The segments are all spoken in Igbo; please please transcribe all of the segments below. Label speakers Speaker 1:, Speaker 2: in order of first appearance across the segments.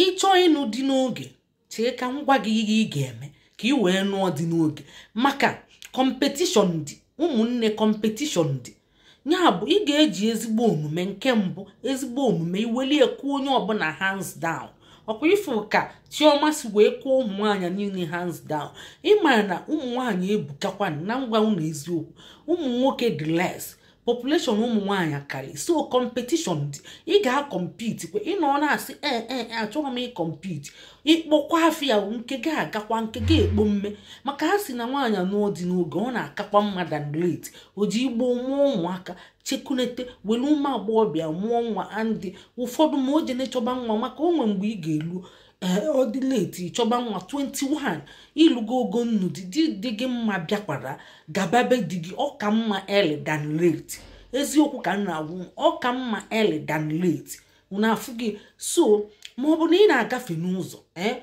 Speaker 1: Ịchọọ ịnụ di n'oge, chee ka m gwa gị ihe ị ga-eme ka ị wee nụọ di n'oge, maka competition dị, ụmụnne. Competition dị. Ya bụ, ị ga-eji ezigbo omume. Nke mbụ, ezigbo omume, iwelie kwuo onye ọbụla hands down. Ọkwa ifụ ka Chioma si wee kwuo ụmụ nwaanyị niile hands down. Ịma na ụmụ nwaanyị ebukakwa. Na ngwa unu eziokwu, ụmụ nwoke dị less population, ụmụ nwaanyị karị. So competition dị, ị ga-acompete kwe. Ịnọ na-asị, "Ee, ee, achọrọ m ịcompete," ịkpọkwa afịa nke gị agakwa, nke gị ekpo mme, maka ha si na nwaanyị nụọ dị n'oge, ọ na-akakwa mma than late. O ji igbo mụọ ụmụaka, chekunete were ume agbọghọbịa mụọ nwa. Andị ụfọdụ ma o jene chọba nwa, maka o nwe mgbe ị ga-elu, ee, ọ dị late ịchọba nwa 21, ịlụgo ogo nnu dị dị gị mma, bịakwara gababe di gị. Ọ ka mma early than late. Eziokwu ka m na-agwụ, ọ ka mma early than late. Unu afụ gị. So ma ọ bụ na ị na-agafe n'ụzọ, ee,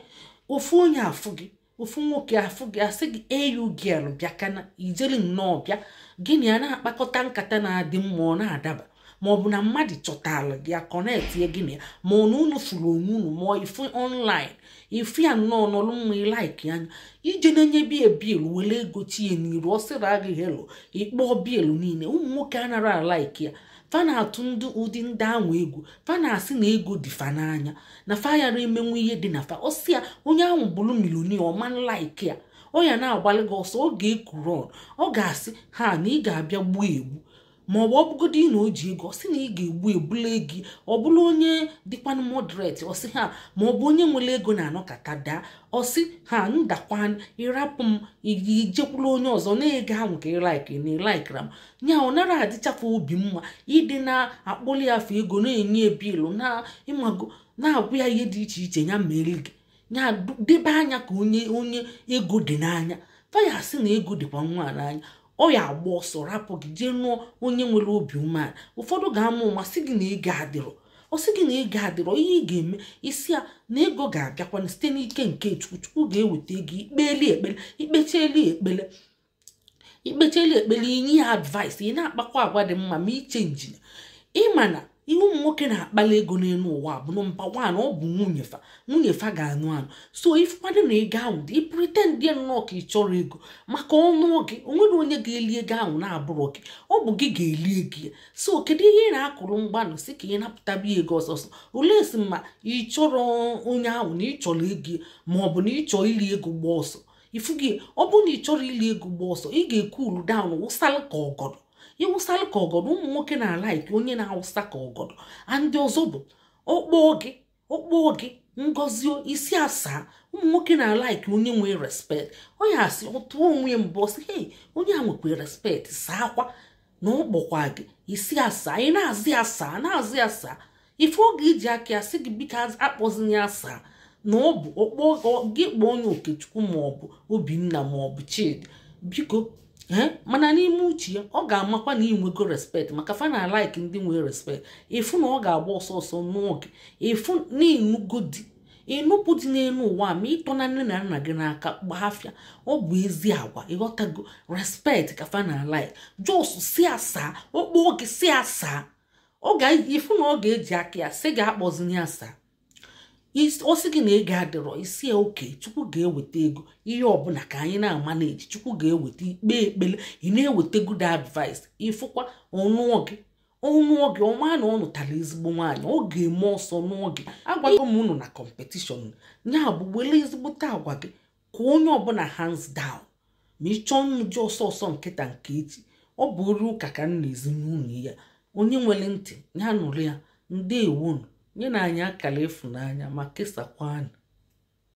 Speaker 1: ofu onye afụ gị, ofu nwoke afụ gị, asị gị, "Eyu girl, bịakana." Ijeli nnọọ bịa, gịnị ya na-akpakọta nkata na-adị mma, ọ na-adaba, ma ọ bụ na mmadụ chọtara gị, aconnectie gị na ya, ma ọ na unu fụrụ onwe unu, ma ifu online, ifu ya nnọọ nọlụ mma, ịlike anya, ije na-enye bie bill, were ego tinye n'iru, ọ sịrị agị hello, ịkpọọ bill niile. Ụmụ nwoke anara alike ya. Fa na-atụ ndị ụdị ndị ahụ egwu. Fa na-asị na ego dị fa n'anya, na fa yara emenwu ihe dị na fa. Ọsị ya onye ahụ bụrụ millionaire, ọma nlike ya. Ọ ya na-agbalị gị ọsọ, ọ ga-ekuru, ọ ga-asị ha na ị ga-abịa gbuo egbu, ma ọ bụ ọbụgodị na o ji ego, ọ sị na ị ga-egbu ebula ego. Ọ bụrụ onye dịkwanụ moderate, ọ sị ha, ma ọ bụ onye nwere ego na-anọkata daa, ọ sị ha ndakwa, ịrapụ m, ijekwula onye ọzọ na-ego ahụ ka ịlike na ịlikera m nya. Ọ nara adịchafe obi mma ịdị na-akpụli afọ ego, na-enye bill, na ịmago na-agwa ya ihe dị iche iche ya mere gị. Ya debe anya ka onye ego dị n'anya. Faya sị na ego dịkwa nwa n'anya, ọ ya agba ọsọ rapụ gị, jee nụọ onye nwere obi umeala. Ụfọdụ ga-ama ụma sị gị na ego adịrọ. Ọ sị gị na ego adịrọ, ihe ị ga-eme, isi ya na ego ga-abịakwa site n'ike nke Chukwu. Chukwu ga-eweta ego. Ikpeli ekpere, ikpecheli ekpere, ikpecheli ekpere, inye ya advice, ị na-akpakwa agwa dị mma, ma iche njin. Ịma na ihe ụmụ nwoke na-akpali ego n'elu ụwa bụ number one, ọ bụ nwunye fa. Nwunye fa ga-anụ anụ. So ifụkwadị na ego ahụ dị, pretend ya nnọọ ka ị chọrọ ego, maka ọnụ gị onwere onye ga-eli ego ahụ na-abụrọ gị, ọ bụ gị ga-eli ego ya. So kedu ihe ị na-akụrụ mgbanụ si ka ị napụtaba ego ọsọsọ? Olee si ma ị chọrọ onye ahụ na ị chọrọ ego, ma ọ bụ na ị chọrọ iri ego gba ọsọ? Ifu gị, ọ bụrụ na ị chọrọ iri ego gba ọsọ, ị ga-ecoolu down, wụsalụ ka ọgọdọ. Ịwụsalụ ka ọgọdọ, ụmụ nwoke na-alike onye na-awụsa ka ọgọdọ. Andị ọzọ bụ ọkpọọ gị, ọkpọọ gị ngozi, isi asaa. Ụmụ nwoke na-alike onye nwee respect. Ọ ya asị, ọ tụọ onwe ya mbụ, sị, "Hey, onye a nwekwa respect." Saa kwa na ọ kpọkwa gị, isi asaa, ị na-azị asaa, na-azị asaa. Ife oge iji aka ya sị gị, "Biko, akpọzina ya asaa," na ọ bụ ọkpọ gị, kpọọ onye Okechukwu ma ọ bụ Obinna ma ọ bụ Chidi, biko. Ee, mana n'ime uche ya, ọ ga-amakwa na ị nwego respect, maka fa na like ndị nwere respect. Ịfụ na ọ ga-agba ọsọ ọsọ n'oge. Ịfụ na ịnụgo di, ịnụpụ dị n'elu ụwa, ma ịtọ na nne na nna gị n'aka gbaa afịa, ọ bụ ezi agwa. Ịghọtago? Respect ka fa na like. Just si asaa, ọkpọọ gị, si asaa. Ọ ga ịfụ na ọ ga-eji aka ya sị gị akpọzina ya asaa. Ọ sị gị na ego adịrọ, isi ya, "Okay, Chukwu ga-eweta ego. Ihe ọbụla ka anyị na-amaneji, Chukwu ga-eweta." Ikpe ekpere, ị na-eweta good advice. Ịfụkwa ọnụọ gị, ọnụọ gị ọma na ọ nụtara ezigbo nwaanyị, ọ ga-eme ọsọ nụọ gị. Agwago m unu na competition ya bụ, were ezigbote agwa gị kwụọ onye ọbụla hands down, ma ị chọọ nnu ji ọsọ ọsọ. Nkịta nke echi, ọ bụ oru ụka ka m na-ezi n'ụlọ ya. Onye nwere ntị ya nụrụ ya. Ndewonu. Nye na anyị akara ịfụnanya ma kesakwanụ.